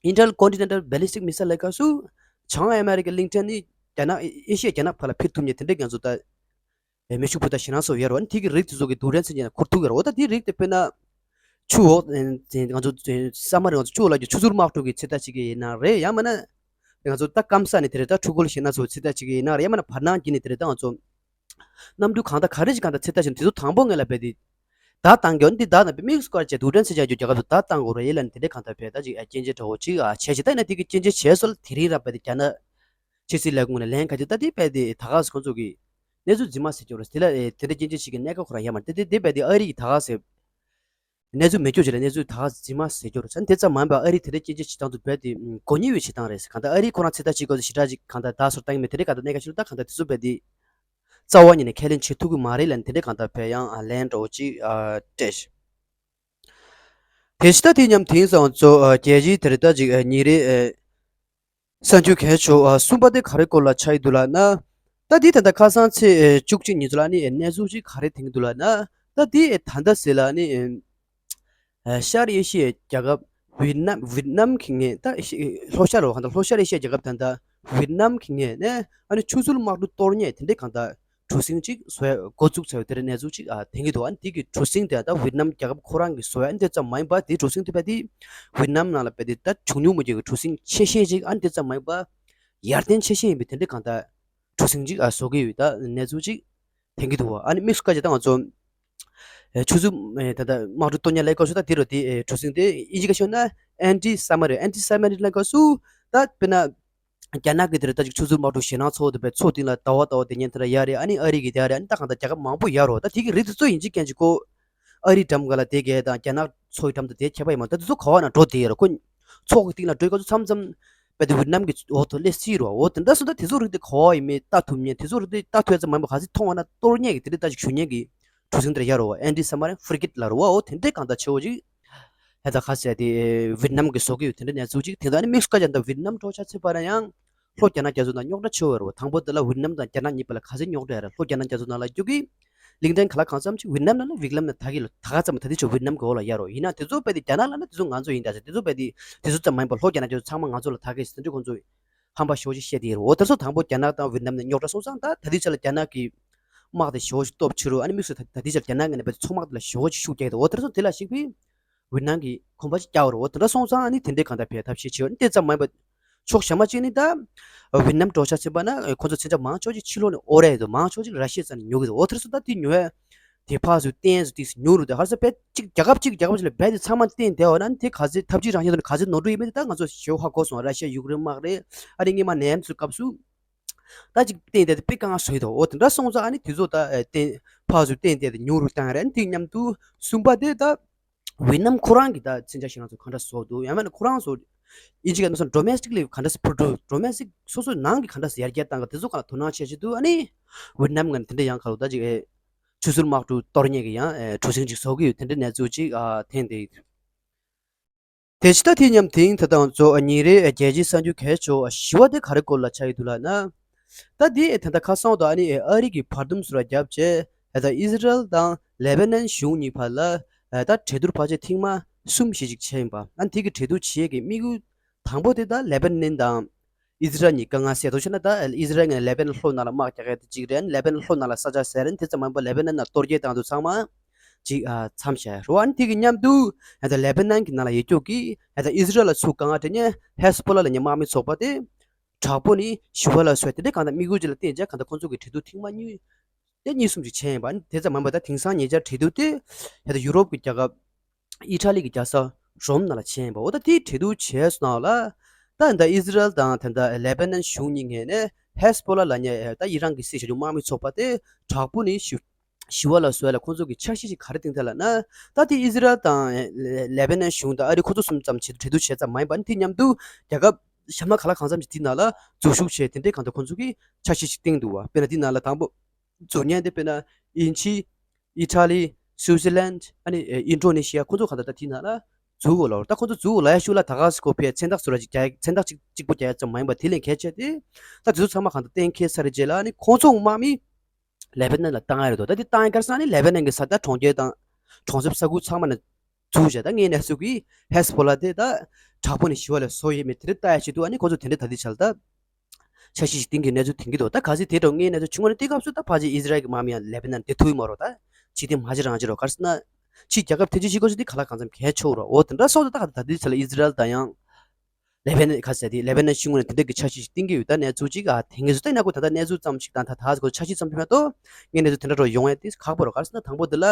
Intercontinental Ballistic Missile་ལབ་སྐབས་སུ་བྱང་ཨ་མེ་རི་ཀའི་གླིང་ཕྲན་ནི་རྒྱ་ནག་ཨེ་ཤི་ཡ་རྒྱ་ནག་བར་ལ་ཕེབས་ཐུབ་མཁན་དེ་འདྲའི་ང་ཚོ་ད་མེ་ཤུགས་འཕུར་མདའ་ཞེད་སྣང་ཚ་བོ་ཡོད་རེད་བ། ཨ་ནི་དེ་གི་རིགས་དེ་ཚོ་གི་རྡུལ་ཕྲན་མཚོན་ཆ་ནང་འཁུར་ཐུབ་ཀྱི་རེད། འོ་ད་དེ་རིགས་དེ་དཔེར་ན་ཆུ་འོག་ང་ཚོ་ས་མ་རེད། ང་ཚོ་ཆུ་འོག་ལ་རྒྱུ་ཆུ་ཟུར་དམག་གྲུ་གི་ཚོད་ལྟ་བྱེད་ཀྱི་ཡིན་ན་རེད། ཡང་མིན་ན་ང་ཚོ་ད་སྐམ་ས་ནས་དེ་རེད། ད་འཕྲུལ་འཁོར་ཞེད་སྣང་ཚ་བོ་ཚོད་ལྟ་བྱེད་ཀྱི་ཡིན་ན་རེད། ཡང་མིན་ན་བར་སྣང་བརྒྱུད་ནས་དེ་རེད། ད་ང་ཚོ་གནམ་གྲུ་གང་དང་ག་རེ་ཞིག་གང་དང་ཚོད་ལྟ་བྱེད་ན་དེ་ཚོ་དང་པོ་སྔོན་ལ་རྦད་དེ་བརྡ་བཏང་གི་ཡོད། འདི་བརྡ་དང་དམིགས་སུ་བཀར་བྱས་རྡུལ་ཕྲན་མཚོན་ཆ་རྒྱུ་རྒྱལ་ཁབ་ཚོ་བརྡ་བཏང་དགོས་རེད་ལབ་ནས་དེ་འདྲའི་གང་དང་རྦད་ད་ཅིག་ཨ་སྐྱོན་བརྗོད་འདྲ་བོ་ཅིག་ཨ་བྱས་ཤིང་། ད་ཡིན་ན་དེ་གི་སྐྱོན་བརྗོད་བྱས་སོང་ལ་དེ་རིང་ར་རྦད་དེ་རྒྱ་ནག་ཕྱི་སྲིད་ལས་ཁུངས་ནས་ལན་ག་དུས་ད་དེ་རྦད་དེ་ད་ག་སེ་ཁོང་ཚོ་གི་གནས་ཚུལ་རྫུན་མ་ཟེར་རྒྱུ་རེད། དེ་ལ་ཨེ་དེ་འདྲ་སྐྱོན་བརྗོད་བྱེད་ཀྱི་གནད་འགག་ཁོ་རང་ཡོད་མ་རེད། དེ་དེ་དེ་རྦད་དེ་ཨ་རི་ཡིས་ད་ག་སེ་གནས་ཚུལ་མེད་སྐྱོ་བྱེད་ལ་གནས་ཚུལ་ད་ག་རྫུན་མ་ཟེར་རྒྱུ་རེད། ད་དེ་ཙམ་མ་ཡིན་པར་ཨ་རི་དེ་འདྲ་སྐྱོན་བརྗོད་བྱེད་སྟངས་དེ་རྦད་དེ་ཨམ་དགོས་ཉེས་ཡོད་བྱེད་སྟངས་རེད། གང་ལྟར་ཨ་རིའི་ཁོ་རང་ཚོད་ལྟ་བྱེད་དགོས་ཚེ་ཞེ་དྲག་ཅིག་གང་ལྟར་བརྡ་སོགས་བཏང་གི་མེད། དེ་འདྲའི་གང་ལྟར་གནད་འགག་ཆེ་ལུགས་ད་གང་ལྟར་དེ་ཚོ་རྦད་དེ་ རྩ་བ་ཉིད་ནས་ཁས་ལེན་བྱེད་ཐུབ་ཀྱི་མ་རེད་ལབ་ནས་དེ་འདྲའི་གང་ལྟར་བས་ཡང་ལན་འདྲ་བོ་ཅིག་སྤྲད། དེ་བཞིན་ད་དེ་མཉམ་དེང་སང་ཚོ་རྒྱལ་སྤྱིའི་དེར་ད་ཅིག་ཉིན་རེ་གསར་འགྱུར་གལ་ཆེ་ཤོས་གསུམ་པ་དེ་ག་རེ་སྐོར་ལ་ཆགས་ཀྱི་འདུག་ལབ་ན། ད་འདི་ད་ལྟ་ཁ་སང་ཚེས་བཅུ་གཅིག་ཉིན་ཚོ་ལ་ནི་གནས་ཚུལ་ཅིག་ག་རེ་ཐོན་གྱི་འདུག་ལབ་ན། ད་འདི་ད་ལྟ་ཟེར་ལ་ནི། ཨ་ཤར་ཨེ་ཤི་ཡའི་རྒྱལ་ཁབ་ཝི་ཏི་ནམ། ཝི་ཏི་ནམ་གྱི་ངོས་ད་ཤི་ལྷོ་ཤར་རོ་གང་ལྟར་ལྷོ་ཤར་ཨེ་ཤི་ཡའི་རྒྱལ་ཁབ་ད་ལྟ་ཝི་ཏི་ནམ་གྱི་ངོས་ནས་ཨ་ནི་ཆུ་ཚོད་དམག་འཁྲུག་གཏོར་མཁན་དེ་འདྲའི་གང་ལྟར་གྲུ་གཟིངས་ཅིག་བཟོ་ཡ་འགོ་བཙུགས་ཚར་བའི་དེ་འདྲའི་གནས་ཚུལ་ཅིག་ཨ་ཐོན་གྱི་འདུག་ཨ་ནི་དེ་གི་གྲུ་གཟིངས་དེ་ད་ཝི་ཏི་ནམ་རྒྱལ་ཁབ་ཁོ་རང་གིས་བཟོ་ཡ་ཨ་ནི་དེ་ཙམ་མ་ཡིན་པ་དེ་གྲུ་གཟིངས་དེ་བས་དེ་ཝི་ཏི་ནམ་ནང་ལ་བས་དེ་ད་ཆུང་ཉུང་མ་གྱུར་གྱི་གྲུ་གཟིངས་ཆེ་ཤོས་ཅིག་ཨ་ནི་དེ་ཙམ་མ་ཡིན་པ་ཡར་ཐོན་ཆེ་ཤོས་ཡིན་པའི་དེ་འདྲའི་གང་ལྟར་གྲུ་གཟིངས་ཅིག་ཨ་བཟོ་གི་ཡོད་ད་གནས་ཚུལ་ཅིག་ཐོན་གྱི་འདུག་ཨ་ནི་དམིགས་སུ་བཀར་བྱས་ད་ང་ཚོ། ཨེ་ཆུ་ཚོད་ཨེ་ད་ལྟ་དམག་འཁྲུག་གཏོང་མཁན་ལབ་སྐབས་སུ་ད་དེ་རུ་དེ་ཨེ་གྲུ་གཟིངས་དེ་དབྱིན་ཇི་སྐད་ཤོད་ན་ཨན་ཊི་སབ་མ་རིན། ཨན་ཊི་སབ་མ་རིན་ལབ་སྐབས་སུ་ད་དཔེར་ན་རྒྱ་ནག་གི་དེ་རུ་ད་ཅིག་ཆུ་ཚོད་དམག་འཁྲུག་ཞེད་སྣང་ཚ་བོ་དེ་བས་མཚོ་སྟེང་ལ་ཟླ་བ་ཟླ་བ་དེ་ཉིན་དེ་འདྲ་ཡར་རེད། ཨ་ནི་ཨ་རི་གི་དེ་ཡར་རེད། ཨ་ནི་ད་གང་ལྟར་རྒྱལ་ཁབ་མང་པོ་ཡར་རོ། ད་དེ་གི་རིགས་དེ་ཚོ་དབྱིན་ཇི་སྐད་ཅིག་གོ་ཨ་རིའི་འགྲམ་ག་ལ་དེ་གས་དང་རྒྱ་ནག་མཚོ་ཡི་འགྲམ་དུ་དེ་ཁྱད་པར་ཡོད་མ་རེད། ད་དེ་ཚོ་ག་བ་ན་འགྲོ་དེ་ཡོད་རེད། ཁོ་མཚོ་གི་སྟེང་ལ་འགྲོ་སྐབས་སུ་མཚམས་མཚམས་དཔེ་དེ་ཝི་ཏི་ནམ་གྱི་འོག་ཏུ་སླེབས་སྲིད་རོ། འོ་དེ་འདྲ་སོང་ད་དེ་ཚོ་རིགས་དེ་ག་བ་ཡིན་མིན་ལྟ་ཐུབ་མཁན། དེ་ཚོ་རིགས་དེ་ལྟ་ཐུབ་ཡ་ཙམ་མ་ཡིན་པ་ག་ཚོད་མཐོང་བ་ན་གཏོར་མཁན་གྱི་དེ་འདྲའི་ལྟ་ཅིག་ཞུ་མཁན་གྱི་གྲུ་གཟིངས་དེ་འདྲ་ཡོད་རོ། ཨན་ཊི་སབ་མ་རིན་ཧྥི་རི་གེ་ཊི་ལབ་རོ། འོ་དེ་འདྲའི་གང་ལྟར་ཆེ་བོ་ཅིག་ཧེ་ད་ག་ཟེར་དེ་ཝི་ཏི་ནམ་གྱིས་བཟོ་གི་ཡོད། དེ་འདྲའི་གནས་ཚུལ་ཅིག་དེ་ད་ནི་དམིགས་སུ་བཀར་བྱས་ད་ཝི་ཏི་ནམ་འགྲོ་ཆ་ཚེ་བར་ན་ཡང་། ལྷོ་རྒྱ་ནག་རྒྱ་མཚོ་ནང་རྙོག་དྲ་ཆེ་བོ་ཡོད་རེད་བ། དང་པོ་དེ་ལ་ཝི་ཏི་ནམ་དང་རྒྱ་ནག་གཉིས་བར་ལ་ག་ཚོད་རྙོག་དྲ་ཡོད་རེད། ལྷོ་རྒྱ་ནག་རྒྱ་མཚོ་ནང་ལ་རྒྱུག་གི་གླིང་ཕྲན་ག་ལ་གང་འཚམ་ཅིག་ཝི་ཏི་ནམ་ནང་ལ་ཝི་ཏི་ནམ་ནང་ད་གི་ལ་ད་ག་ཙམ་ད་དེ་ཆོ་ཝི་ཏི་ནམ་གི་འོག་ལ་ཡོད་རེད་བ། ཡིན་ན་དེ་ཚོ་དཔེ་དེ་རྒྱ་ནག་ལ་ན་དེ་ཚོ་ང་ཚོ་ཡིན་ད་ཟེར། དེ་ཚོ་དཔེ་དེ་དེ་ཚོ་ཙམ་མ་ཡིན་པ་ལྷོ་རྒྱ་ནག་རྒྱ་མཚོ་ཚང་མ་ང་ཚོ་ལ་ད་གི་ཟེར་དེ་འདྲ་ཁོང་ཚོ་ཧམ་པ་ཞེ་པོ་ཅིག་བཤད་དེ་ཡོད་རེད། འོ་དེ་ཚོ་དང་པོ་རྒྱ་ནག་དང་ཝི་ཏི་ནམ་ནས་རྙོག་དྲ་སོང་ཙང་ད་ད་དེ་ཆ་ལ་རྒྱ་ནག་གི་དམག་དེ་ཞེ་པོ་ཅིག་སྟོབས་ཆེ་རུ། ཨ་ནི་དམིགས་སུ་ད་ད་དེ་ཆ་ལ་རྒྱ་ནག་གི་ནས་དཔེ་མཚོ་དམག་དེ་ལ་ཞེ་པོ་ཅིག་ཤུགས་རྒྱག་གི་འདུག་འོ་དེ་ཚོ་དེ་ལ་གཞིགས་པའི་ཝི་ཏི་ནམ་གྱིས་གོམ་པ་ཅིག་བརྒྱབ་རོ། འོ་དེ་འདྲ་སོང་ཙང་ཨ་ནི་དེ་འདྲའི་གང་ལྟར་བས་ཐབས་ཤེས་བྱེད་པ་ནི་དེ་ཙམ་མ་ཡིན་པ། ཕྱོགས་གཞན་མ་གཅིག་ནི་ད་ཝི་ཏི་ནམ་འགྲོ་ཆ་ཚེ་བར་ན་ཁོ་ཚོ་ཚན་ཆ་མང་ཆེ་ཅིག་ཕྱི་ལོགས་ནས་ཨོ་རེད་འདུག་མང་ཆེ་ཅིག་ར་ཤི་ཡ་རྩ་ནས་ཉོ་གི་འདུག་འོ་དེ་ཚོ་ད་དེ་ཉོ་ཡ་དེ་ཕར་ཚུར་བརྟེན་ཚུར་ཏིག་ཉོ་རུ་དེ་ཧར་ས་བས་གཅིག་རྒྱལ་ཁབ་གཅིག་རྒྱལ་ཁབ་ཅིག་ལ་བས་དེ་ཚང་མ་བརྟེན་བསྡད་བ་ན་དེ་ག་ཚོད་ཐབས་ཇུས་རང་བཞིན་དུ་ག་ཚོད་ནོར་འཁྲུལ་ཡིན་མིན་དེ་ད་ང་ཚོ་ཞེ་པོ་ཧ་གོ་སོང་། ར་ཤི་ཡ་ཡུཀ་རེན་དམག་རེད། ཨ་ནི་སྔོན་མ་ནེ་ཨེམ་ཚོའི་སྐབས་སུ། ད་ཅིག་བརྟེན་བསྡད་དེ་དཔེ་དཀའ་ངལ་བཟོ་ཡི་འདུག་འོ་དེ་འདྲ་སོང་ཙང་ཨ་ནི་དེ་ཚོ་ད་ཨེ་བརྟེན་ཕར་ཚུར་བརྟེན་བསྡད་དེ་ཉོ་རུ་བཏང་རེད། ཨ་ནི་དེ་མཉམ་དུ་གསུམ་པ་དེ་ད་ཝི་ཏི་ནམ་ཁོ་རང་གི་ད་མཚོན་ཆ་ཞིག་ང་ཚོ་ག་འདྲ་བཟོ་འདུག་ཡང་མིན་ན་ཁོ་རང་ཚོ་ཨིན་ཇི་སྐད་ནང་སོང་ཌོ་མེ་སི་ཊིག་ལི་ག་འདྲ་སེ་པོ་རོ་ཌུ་སི་ཌོ་མེ་སི་ཊིག་སོ་སོའི་ནང་གི་ག་འདྲ་སེ་ཡར་རྒྱས་བཏང་ག་དེ་ཚོ་ག་ལ་དོ་སྣང་བྱེད་བྱེད་དུས་ཨ་ནི་ཝི་ཏི་ནམ་ང་དེ་འདྲ་ཡང་ག་ལ་ད་ཅིག་ཨེ་ཆུ་ཚོད་དམག་འཁྲུག་གཏོར་མཁན་གི་ཡང་ཨེ་གྲུ་གཟིངས་ཅིག་བཟོ་གི་ཡོད། དེ་འདྲའི་གནས་ཚུལ་ཅིག་ཨ་ཐོན་བསྡད་ཡོད། དེ་ཕྱི་ད་དེ་མཉམ་དེང་ད་ལྟ་ང་ཚོ་ཉིན་རེའི་རྒྱལ་སྤྱིའི་གསར་འགྱུར་གལ་ཆེ་བ་བཞི་བ་དེ་ག་རེ་སྐོར་ལ་ཆགས་ཡོད་འདུག་ལབ་ན། ད་དེ་ད་ལྟ་ཁ་སང་དང་ཨ་ནི་ཨ་རི་གི་བར་འདུམ་སུ་ར་བརྒྱབ་བྱས་ད་ཨི་ཟི་རལ་དང་ལེ་བྷ་ནན་གཞུང་གཉིས་བར་ལ་ད་གྲོས་བསྡུར་ཕལ་ཆེར་ཐེངས་མ་གསུམ་བཞི་ཅིག་བྱས་ཡིན་པ། ཨ་ནི་དེ་གི་གྲོས་བསྡུར་བྱེད་ཀྱི་དམིགས་ཡུལ་དང་པོ་དེ་ད་ལེ་བྷ་ནན་དང་ཨི་ཟི་རལ་གཉིས་དཀའ་ངལ་སེལ་ཐུབ་ཤེ་ན། ད་ཨི་ཟི་རལ་ངས་ལེ་བྷ་ནན་ལྷོ་ནང་ལ་དམག་རྒྱག་ཡ་དེ་གཅིག་རེད། ཨ་ནི་ལེ་བྷ་ནན་ལྷོ་ནང་ལ་ས་ཆ་ཟེར་ཨ་ནི་དེ་ཙམ་མ་ཡིན་པ་ལེ་བྷ་ནན་ནང་གཏོར་རྒྱག་བཏང་དུས་ཚང་མ་ཅིག་ཨ་མཚམས་བཞག་རེད་བ། ཨ་ནི་དེ་གི་མཉམ་དུ་ཨ་ད་ལེ་བྷ་ནན་གྱི་ནང་ལ་ཡོད་རྒྱུ་གི་ཨ་ད་ཨི་ཟི་རལ་ལ་ཚུར་དཀའ་ངལ་སྤྲད་མཁན་ཧེ་སི་པོ་ལ་ལབ་མཁན་དམག་མི་ཚོགས་པ་དེ་དྲག་པོ་ནི་ཞི་བ་ལ་བཟོས། དེ་འདྲའི་གང་ལྟར་དམིགས་ཡུལ་ཅིག་ལ་བརྟེན་བྱས་གང་ལྟར་ཁོང་ཚོ་གི་གྲོས་བསྡུར་ཐེངས་མ་གཉིས་དེ་གཉིས་གསུམ་ཅིག་བྱས་ཡིན་པ། ཨ་ནི་དེ་ཙམ་མ་ཡིན་པ་ད་དེང་སང་ཉེ་ཆར་གྲོས་བསྡུར་དེ་ཨ་ད་ཡུ་རོབ་ཀྱི་རྒྱལ་ཁབ་ཨི་ཊ་ལི་གི་རྒྱལ་ས་རོམ་ནང་ལ་བྱས་ཡིན་པ། འོ་ད་དེའི་གྲོས་བསྡུར་བྱས་སོང་ན་ལ་ད་ད་ཨི་ཟི་རལ་དང་ད་ད་ལེ་བྷ་ནན་གཞུང་གཉིས་ངོས་ནས་ཧེ་སི་པོ་ལ་ལབ་མཁན་ད་ཨི་རན་གྱིས་སྲིད་བྱ་རྒྱུ་དམག་མི་ཚོགས་པ་དེ་དྲག་པོ་ནི་ཞི་ཞི་བ་ལ་བཟོ་ཡ་ལ་ཁོང་ཚོ་གི་འཆར་གཞི་ཞིག་ག་རེ་བཏིང་ཐལ་ལབ་ན། ད་དེ་ཨི་ཟི་རལ་དང་ལེ་བྷ་ནན་གཞུང་དང་ཨ་རི་ཁོ་ཚོ་གསུམ་ཙམ་བྱེད་གྲོས་བསྡུར་བྱས་ཙམ་མ་ཡིན་པ། ཨ་ནི་དེ་མཉམ་དུ་རྒྱལ་ཁབ་གཞན་མ་ག་ལ་གང་འཚམ་ཞིག་དེ་ནང་ལ་འཛུལ་ཞུགས་བྱས་དེ་འདྲའི་གང་ལྟར་ཁོང་ཚོ་གི་འཆར་གཞི་ཞིག་བཏིང་འདུག་བ། དཔེར་ན་དེ་ནང་ལ་དང་པོ་འཛུལ་མཁན་དེ་དཔེར་ན་དབྱིན་ཇི། ཨི་ཊ་ལི། སུའུ་ཙི་ལན། ཨ་ནི་ཨིན་ཌོ་ནེ་ཤི་ཡ། ཁོ་ཚོ་གང་ལྟར་ད་དེ་ནང་ལ་འཛུལ་དགོས་ལབ། ད་ཁོ་ཚོ་འཛུལ་དགོས་ལབ་ཡ་ཤུགས་ལ་ད་ག་སེ་ཁོ་ཕའི་མཚན་རྟགས་ཟུར་ར་ཅིག་རྒྱག་མཚན་རྟགས་གཅིག་གཅིག་པོ་རྒྱག་ཡ་ཙམ་མ་ཡིན་པ། དེ་ལས་གལ་ཆེ་དེ་ད་དེ་ཚོ་ཚང་མ་གང་ལྟར་གཏན་འཁེལ་ཚར་རྗེས་ལ་ཨ་ནི་ཁོང་ཚོ་དམག་མི་ལེ་བྷ་ནན་ལ་བཏང་ཡ་རེད་འདུག་ད་དེ་བཏང་ཡ་ག་རེ་ཟེར་ན་ཨ་ནི་ལེ་བྷ་ནན་གྱི་ས་ད་གྲོང་ཁྱེར་དང་གྲོང་གསེབ་ས་ཁུལ་ཚང་མ་ནས་འཛུལ་བྱས། ད་ངའི་གནས་ཚུལ་གྱིས་ཧེ་སི་པོ་ལ་དེ་ད་དྲག་པོ་ནས་ཞི་བ་ལ་བཟོ་ཡས་མེད་དེ་རེད་ལྟ་ཡ་ཆེད་དུ་ཨ་ནི་ཁོ་ཚོ་དེ་འདྲ་ད་དེ་བྱས་ལ་ད། འཆར་གཞི་ཞིག་བཏིང་གི་གནས་ཚུལ་ཐོན་གྱི་འདུག་ད་ག་ཚོད་དེ་འདྲ་ངའི་གནས་ཚུལ་བྱུང་བ་ནི་དེ་སྐབས་སུ་ད་ཕལ་ཆེར་ཨི་ཟི་རལ་གྱི་དམག་མི་ཡང་ལེ་བྷ་ནན་དེ་ཐུག་ཡོད་མ་རེད། ད་ཕྱི་ཐེངས་མ་གཅིག་རང་གཅིག་རོ། ག་རེ་ཟེར་ན་ཕྱི་རྒྱལ་ཁབ་ཐེངས་གཅིག་བཞི་སྐོར་ཞིག་དེ་ག་ལ་གང་འཚམ་གལ་ཆེ་བོ་རེད། འོ་དེ་འདྲ་སོང་ཙང་ད་ག་ད་དུས་ཚོད་ལ་ཨི་ཟི་རལ་དང་ཡང་ལེ་བྷ་ནན་ག་ཟེར་དེ་ལེ་བྷ་ནན་གཞུང་ནས་དེ་འདྲ་གི་འཆར་གཞི་ཞིག་བཏིང་གི་ཡོད། ད་གནས་ཚུལ་ཅིག་ཨ་ཐོན་གྱི་འདུག་ད་ཡིན་ན་ཁོ་ད་ལྟ་གནས་ཚུལ་ཙམ་ཞིག་དང་ད་ད་ཁོ་འཆར་གཞི་ཙམ་ཞིག་མ་གཏོགས་ངའི་གནས་ཚུལ་དེ་འདྲ་རོ་ཡོང་ཡ་དེ་ཁག་པོ་རེད། ག་རེ་ཟེར་ན་དང་པོ་དེ་ལ།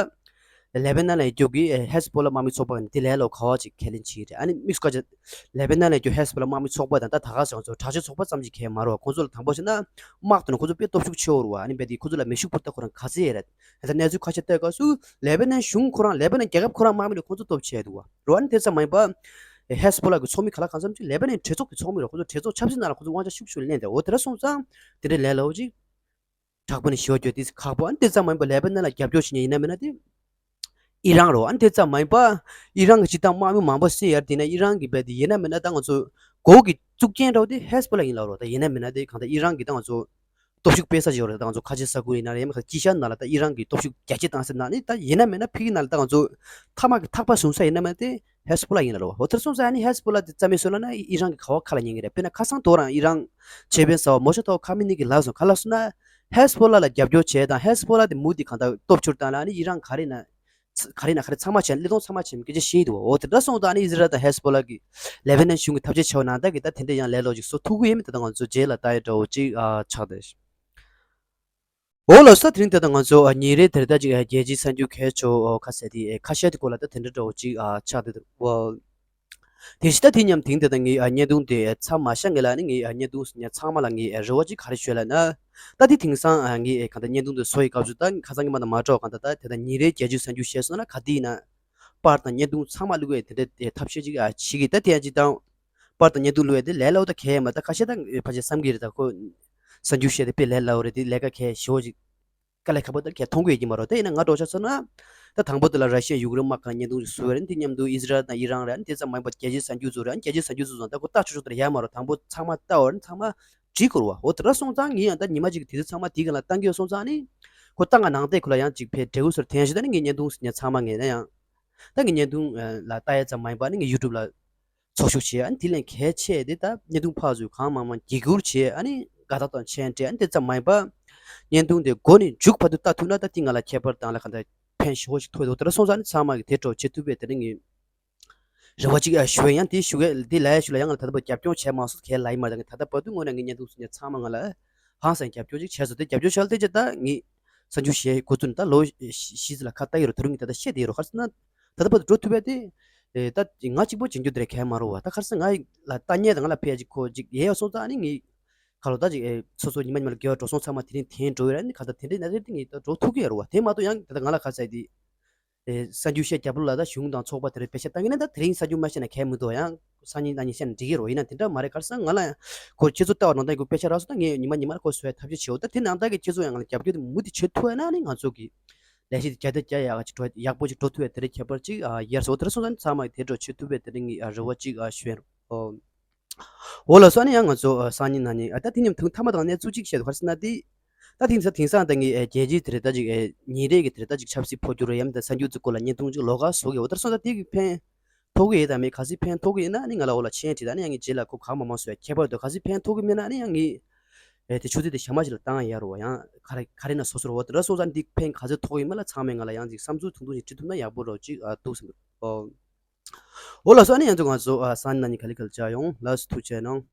ལེ་བྷ་ནན་ལ་ཡོད་རྒྱུ་གི་ཧེ་སི་པོ་ལ་དམག་མི་ཚོགས་པ་ནི་དེ་ལས་ལོ་ག་བ་ཅིག་ཁས་ལེན་བྱེད་ཀྱི་རེད། ཨ་ནི་དམིགས་སུ་བཀར་བྱས་ལེ་བྷ་ནན་ལ་ཡོད་རྒྱུ་ཧེ་སི་པོ་ལ་དམག་མི་ཚོགས་པ་དང་ད་ད་ག་སོང་ཚོ་དྲག་སྤྱོད་ཚོགས་པ་ཙམ་ཞིག་གས་མ་རེད་བ། ཁོང་ཚོ་ལ་དང་པོ་བྱས་ན་དམག་ཏུ་ནི་ཁོང་ཚོ་དཔེ་སྟོབས་ཤུགས་ཆེ་བོ་རེད་བ། ཨ་ནི་རྦད་དེ་ཁོང་ཚོ་ལ་མེ་ཤུགས་འཕུར་མདའ་ཁོ་རང་ག་ཚད་ཡོད་རེད། ད་གནས་ཚུལ་ཁ་ཤས་ལྟོས་སྐབས་སུ་ལེ་བྷ་ནན་གཞུང་ཁོ་རང་ལེ་བྷ་ནན་རྒྱལ་ཁབ་ཁོ་རང་དམག་མི་ལ་ཁོང་ཚོ་སྟོབས་ཆེ་འདུག་བ་རེད་བ། ཨ་ནི་དེ་ཙམ་མ་ཡིན་པ་ཧེ་སི་པོ་ལ་གི་ཚོགས་མི་ག་ལ་གང་འཚམ་ཅིག་ལེ་བྷ་ནན་གྲོས་ཚོགས་ཀྱི་ཚོགས་མི་རེད། ཁོང་ཚོ་གྲོས་ཚོགས་ཆབ་སྲིད་ནང་ལ་ཁོང་ཚོ་དབང་ཆ་ཤུགས་ཆེ་ལེན་ཏེ། འོ་དེ་འདྲ་སོང་ཙང་དེ་འདྲའི་ལས་སླ་བོ་ཅིག་དྲག་པོ་ནས་ཞི་བ་བརྗོད་དེ་ཁག་པོ། ཨ་ནི་དེ་ཙམ་མ་ཡིན་པ་ལེ་བ་ནན་ལ་རྒྱབ་སྐྱོར་བྱེད་མཁན་ཡིན་ན་མིན་ན་དེ་ཨི་རན་རོ། ཨ་ནི་དེ་ཙམ་མ་ཡིན་པ་ཨི་རན་གྱི་སྤྱི་བཏང་དམག་མི་མང་པོ་བསད་ཡར་དེ་ན་ཨི་རན་གྱི་རྦད་དེ་ཡིན་ན་མིན་ན་ད་ང་ཚོ་འགོ་གི་གཙུག་རྒྱན་འདྲ་བོ་དེ་ཧེ་ཟི་བྷོ་ལ་ཡིན་ལབ་རོ། ད་ཡིན་ན་མིན་ན་དེ་གང་ལྟར་ཨི་རན་གྱི་ད་ང་ཚོ་སྟོབས་ཤུགས་སྤེལ་ས་ཅིག་ཡོད་རེད། ད་ང་ཚོ་ཁ་ཆེ་ས་ཁུལ་ཡིན་ན་རེད། ཡང་མིན་ན་དཀྱིལ་ཤར་ནང་ལ་ད་ཨི་རན་གྱི་སྟོབས་ཤུགས་རྒྱ་སྐྱེད་བཏང་ས་ནང་ནི་ད་ཡིན་ན་མིན་ན་ཕ་གི་ནང་ལ་ད་ང་ཚོ་ཐ་མག་གི་ཐག་པ་བཟུང་ས་ཡིན་ན་མིན་ན་དེ་ཧེ་ཟི་བྷོ་ལ་ཡིན་ལབ་རོ། འོ་དེར་སོང་ཙང་ནི་ཧེ་ཟི་བྷོ་ལ་དེ་རྩ་མེད་བཟོས་ལབ་ན་ཨི་རན་གྱི་ག་བ་ཁ་ལ་ཉན་གི་རེད། དཔེར་ན་ཁ་སང་དོ་རང་ཨི་རན་ཆེ་བན་ཟ་བ་མོ་ཤ་ཐོག་ཁ་མི་ནི་གི་ལབ་སོང་། ག་ལབ་སོང་ན། ཧེ་ཟི་བྷོ་ལ་ལ་རྒྱབ་སྐྱོར་བྱས་དང་ཧེ་ཟི་བྷོ་ལ་དེ་མུ་དེ་གང་ལྟར་སྟོབས་འཕྱུར་བཏང་ལ་ནི་ཨི་རན་ག་རེ་ན། ག་རེ་ན་ག་རེ་ཚང་མ་བྱས་ན་ཀླད་སྟོང་ཚང་མ་བྱས་ན་སྐད་ཆ་བཤད་ཡི་འདུག་འོ་དེ་འདྲ་སོང་ཙང་ནི་ཨི་ཟི་རལ་དང་ཧེ་ཟི་བྷོ་ལ་གི་ལེ་བྷ་ནན་གཞུང་གི་འཐབ་ཇུས་བྱས་པ་ནང་ལྟར་གི་ད་དེ་འདྲ་ཡང་ལས་སླ་པོ་ཅིག་བཟོ་ཐུབ་ཀྱི་ཡོད་མེད་དེ་ད་ང་ཚོ་རྗེས་ལ་ལྟ་ཡ་འདྲ་བོ་ཅིག་ཨ་ཆགས་བསྡད། འོ་ལགས་སོ། དེ་རིང་དེ་ད་ང་ཚོ་ཨ་ཉིན་རེ་དེར་ད་ཅིག་ཨ་རྒྱལ་སྤྱིའི་གསར་འགྱུར་གལ་ཆེ་ཤོས་ཁ་ཤས་དེ་ཨེ་ཁ་ཤས་དེ་སྐོར་ལ་ད་དེ་འདྲ་འདྲ་བོ་ཅིག་ཨ་ཆགས་བསྡད་འདུག་འོ། དེ་བཞིན་ད་དེ་མཉམ་དེང་དེ་ད་ངའི་ཨ་བརྙན་ཐུང་དེ་མཚམས་མ་བཞག་ངེས་ལ་ནི་ངའི་ཨ་བརྙན་ཐུང་ཚང་མ་ལ་ངའི་ཨ་རེ་བ་ཅིག་ག་རེ་ཞུ་ལབ་ན། ད་དེ་དེང་སང་ཨ་ངའི་ཨེ་གང་ལྟར་བརྙན་ཐུང་དེ་བཟོ་ཡི་སྐབས་སུ་ད་ཁ་སང་གི་མ་དང་མ་འདྲ་བ་གང་ལྟར་ད་དེ་ད་ཉིན་རེའི་རྒྱལ་སྤྱིའི་གསར་འགྱུར་བཤད་སོང་ན་ག་དེ་ཡིན་ན། པར་དང་བརྙན་ཐུང་ཚང་མ་བླུག་ཡས་དེ་འདྲ་དེ་ཐབས་ཤེས་ཅིག་ཨ་བྱེད་ཀྱི། ད་དེ་ཡང་ཅིག་དང་། པར་དང་བརྙན་ཐུང་བླུག་ཡས་དེ་ལས་སླ་པོ་ད་གལ་མ། ད་ཁ་ཤས་ད་ཕལ་ཆེར་བསམ་གྱི་རེད། ད་ཁོ་གསར་འགྱུར་བཤད་དེ་དཔེ་ལས་སླ་པོ་རེད། དེ་ལས་ཀ་གལ་ཞེ་པོ་ཅིག་དཀའ་ལས་ཁག་པོ་ད་གལ་མཐོང་གི་ཡོད་ཀྱི་མ་རེད། ད་ཡིན་ན་ང་འདྲ་བོ་ཆ་མཚོན་ན། ད་དང་པོ་དེ་ལ་ར་ཤི་ཡ་ཡུཀ་རེན་དམག་ཁག་བརྙན་ཐུང་ཞིག་བཟོས་པ་རེད། དེ་མཉམ་དུ་ཨི་ཟི་རལ་དང་ཨི་རན་རེད། དེ་ཙམ་མ་ཡིན་པར་རྒྱལ་སྤྱིའི་གསར་འགྱུར་ཚོ་རེད། རྒྱལ་སྤྱིའི་གསར་འགྱུར་ཚོ་ཚང་ད་ཁོ་ལྟ་ཆོག་ཆོག་དེ་ཡག་མ་རེད། དང་པོ་ཚང་མ་ལྟ་བ་རེད། ཚང་མ་བྲིས་དགོས་རེད་བ། འོ་དེ་འདྲ་སོང་ཙང་ངས་ཡང་ད་ཉི་མ་གཅིག་གི་དེ་ཚོ་ཚང་མ་དེའི་སྒང་ལ་བཏང་གི་ཡོད་སོང་ཙང་ནི། ཁོ་ལྟ་སྒང་ནང་བལྟས་ཁོ་ལ་ཡང་ཅིག་ཕན་འབྲས་བུ་ཚོར་ཐོན་ཞིག་ད་ནི་ངའི་བརྙན་ཐུང་ཚང་མ་ངས་ན་ཡང་། ད་ངའི་བརྙན་ཐུང་ལ་ལྟ་ཡ་ཙམ་མ་ཡིན་པ་ནི་ངའི་ཡུ་ཊུབ་ལ་ཚོགས་ཞུགས་བྱེད། ཨ་ནི་དེ་ལས་གལ་ཆེ་དེ་ད་བརྙན་ཐུང་ཕར་ཚུར་གང་མང་མང་བརྒྱུད་བསྐུར་བྱེད། ཨ་ནི་དགའ་རྟགས་དང་མཆན་སྤྲད། ཨ་ནི་དེ་ཙམ་མ་ཡིན་པ། བརྙན་ཐུང་དེ་མགོ་ནས་མཇུག་བར་དུ་ལྟ་ཐུབ་ན་ད་དེ་ང་ལ་ཁྱད་པར་དང་ལ་ག་འདྲ་ཕན་ཞེ་པོ་ཞིག་ཐོགས་འདུག་དེ་འདྲ་སོང་ཙང་ནི་ཚང་མ་གིས་དེ་འདྲ་བྱེད་ཐུབ་པའི་དེ་རིང་གི་རེ་བ་ཅིག་ཨ་ཞུ་ཡ། ཡང་དེ་ཞུ་གི་དེ་ལབ་ཡ་ཞུ་ལ་ཡང་ང་ལ་ད་ལྟ་བར་རྒྱབ་སྐྱོར་བྱས་མ་སོང་། གལ་ལ་ཡིན་མ་ད་ད་ལྟ་བར་དུ་དངོས་གནས་ངའི་བརྙན་ཐུང་སུ་ཉག་ཚང་མ་ང་ལ་ཧང་སང་རྒྱབ་སྐྱོར་ཅིག་བྱས་སོང་། དེ་རྒྱབ་སྐྱོར་བྱས་ལ་བལྟས་ཅེ་ད་ངས་གསར་འགྱུར་བཤད་འགོ་བཙུགས་ནས་ད་ལོ་བཞི་བཞི་ཙམ་ལ་ཁ་ལྟ་ཡི་རོ། ད་རུང་ངས་ད་ལྟ་བཤད་བསྡད་ཡི་རོ། ག་རེ་ཟེར་ན། ད་ལྟ་བར་དུ་འགྲོ་ཐུབ་པ་དེ། ཨེ་ད་ང་གཅིག་པོ་བྱེད་རྒྱུ་དེ་རེད་གལ་མ་རེད་བ། ད་ག་རེ་ཟེར་ང་ལ་ལྟ་མཁན་དང་ང་ལ་ཕལ་ཅིག་ཁོ་ཅིག་ཡས་ཡོད་སོང་ཙང་ནི་ངས་ག་ལོ་ད་ཅིག་ཨེ་སོ་སོ་ཉི་མ་ཉི་མ་ལ་དགེ་བ་འགྲོ་སོང་ཚང་མ་དེ་རིང་དེ་འགྲོ་ཡོད་ར། ནི་ག་ད་དེ་འདྲའི་གནས་ཚུལ་དེ་ངས་ད་འགྲོ་ཐུབ་ཀྱི་ཡོད་རེད་བ། དེ་མ་གཏོགས་ཡང་ད་ལྟ་ང་ལ་ག་རེ་ཟེར་དེ། ཨེ་གསར་འགྱུར་བཤད་རྒྱབ་ལོགས་ལ་ད་གཞུང་དང་ཚོགས་པ་དེ་རིང་དཔེ་ཆ་ལྟ་གི་ན་ད་དེ་རིང་གསར་འགྱུར་མ་བཤད་ན་གལ་མི་འདུག་ཡང་སང་ཉིན་གནངས་ཉིན་བཤད་ན་འགྲིག་གི་རེད་བ། ཡིན་ན་དེ་འདྲ་མ་རེད། ག་རེ་ཟེར་ང་ལ་ཡང་ཁོ་ཁྱེད་ཚོ་ལྟ་བ་ནང་ལྟར་གྱི་དཔེ་ཆ་རག་སོང་ད་ངས་ཉི་མ་ཉི་མ་ལ་ཁོ་བཟོ་ཡ་ཐབས་ཤེས་བྱེད་འོ། ད་དེ་ནང་ལྟར་གྱི་ཁྱེད་ཚོ་ཡང་ང་ལ་རྒྱབ་སྐྱོར་དེ་མུ་མཐུད་བྱེད་ཐུབ་ཡ་ན་ནི་ང་ཚོ་གི་ལས་གཞི་དེ་རྒྱ་སྟེ་རྒྱ་ཡག་ཅིག་འགྲོ་ཡག་པོ་ཅིག་འགྲོ་ཐུབ་ཡ་དེ་རིང་ཁྱད་པར་ཅིག་ཨ་ཡར་སོང་། དེ་རིང་སོང་ཙང་ཚང་མ་གི་དེ་འགྲོ་བྱེད་ཐུབ་པའི་དེ་རིང་གི་ཨ་རེ་བ་ཅིག་ཨ་ཞུ་ཡ་རོ། འོ་ལགས་སོ། ཨ་ནི་ཡང་ང་ཚོ་ཨ་སང་ཉིན་གནངས་ཉིན་ཨ་ད་དེ་མཉམ་དུ་མཐའ་མ་དང་གནས་ཚུལ་ཅིག་བཤད་དུ་ག་རེ་ཟེར་ན་དེ། ད་དེང་སང་དེང་སང་ད་ངས་ཨེ་རྒྱལ་སྤྱིའི་དེ་རེད་ད་ཅིག་ཨེ་ཉིན་རེ་གི་དེ་རེད་ད་ཅིག་ཆབ་སྲིད་འཕོ་འགྱུར་རེད་ཡམ་ད་གསར་འགྱུར་ཚོ་སྐོར་ལ་བརྙན་ཐུང་ཅིག་ལོགས་ཀ་བཟོ་གི་འོ། ད་སོང་ད་དེ་གི་ཕན་ཐོགས་ཀྱི་ཡོད་དམ་མེད། གལ་སྲིད་ཕན་ཐོགས་ཀྱི་ཡོད་ན་ནི་ང་ལ་འོ་ལ་མཆན་བྲིས། ད་ནི་ཡང་ངས་རྗེས་ལ་ཁོ་གང་མང་མང་བཟོ་ཡ་ཁྱད་པར་འདུག་གལ་སྲིད་ཕན་ཐོགས་ཀྱི་མེད་ན་ནི་ཡང་ངས་ཨེ་དེ་ཆུ་ཚོད་དེ་ཞག་མ་ཞིག་ལ་བཏང་ཡ་རོ། ཡང་ག་རེ་ག་རེ་ན་སོ་སོར་འོ། དེ་འདྲ་སོང་ཙང་འདི་ཕན་ག་ཚོད་ཐོགས་ཡོད་མེད་ལ་ཚང་མས་ང་ལ་ཡང་ཅིག་བསམ་ཚུལ་ཐུང་ཐུང་ཞིག་བྲིས་ཐུབ་ན་ཡག་པོ་རོ་ཅིག་ཨ་འདུག་བསམ་འདུག་འོ། འོ་ལགས་སོ། ཨ་ནི་ཡང་ཚོ་ང་ཚོ་ཨ་སང་ཉིན་གནངས་ཉིན་ག་ལེ་ག་ལེ་བཅར་ཡོང་། ལགས་སོ། ཐུགས་རྗེ་གནང་།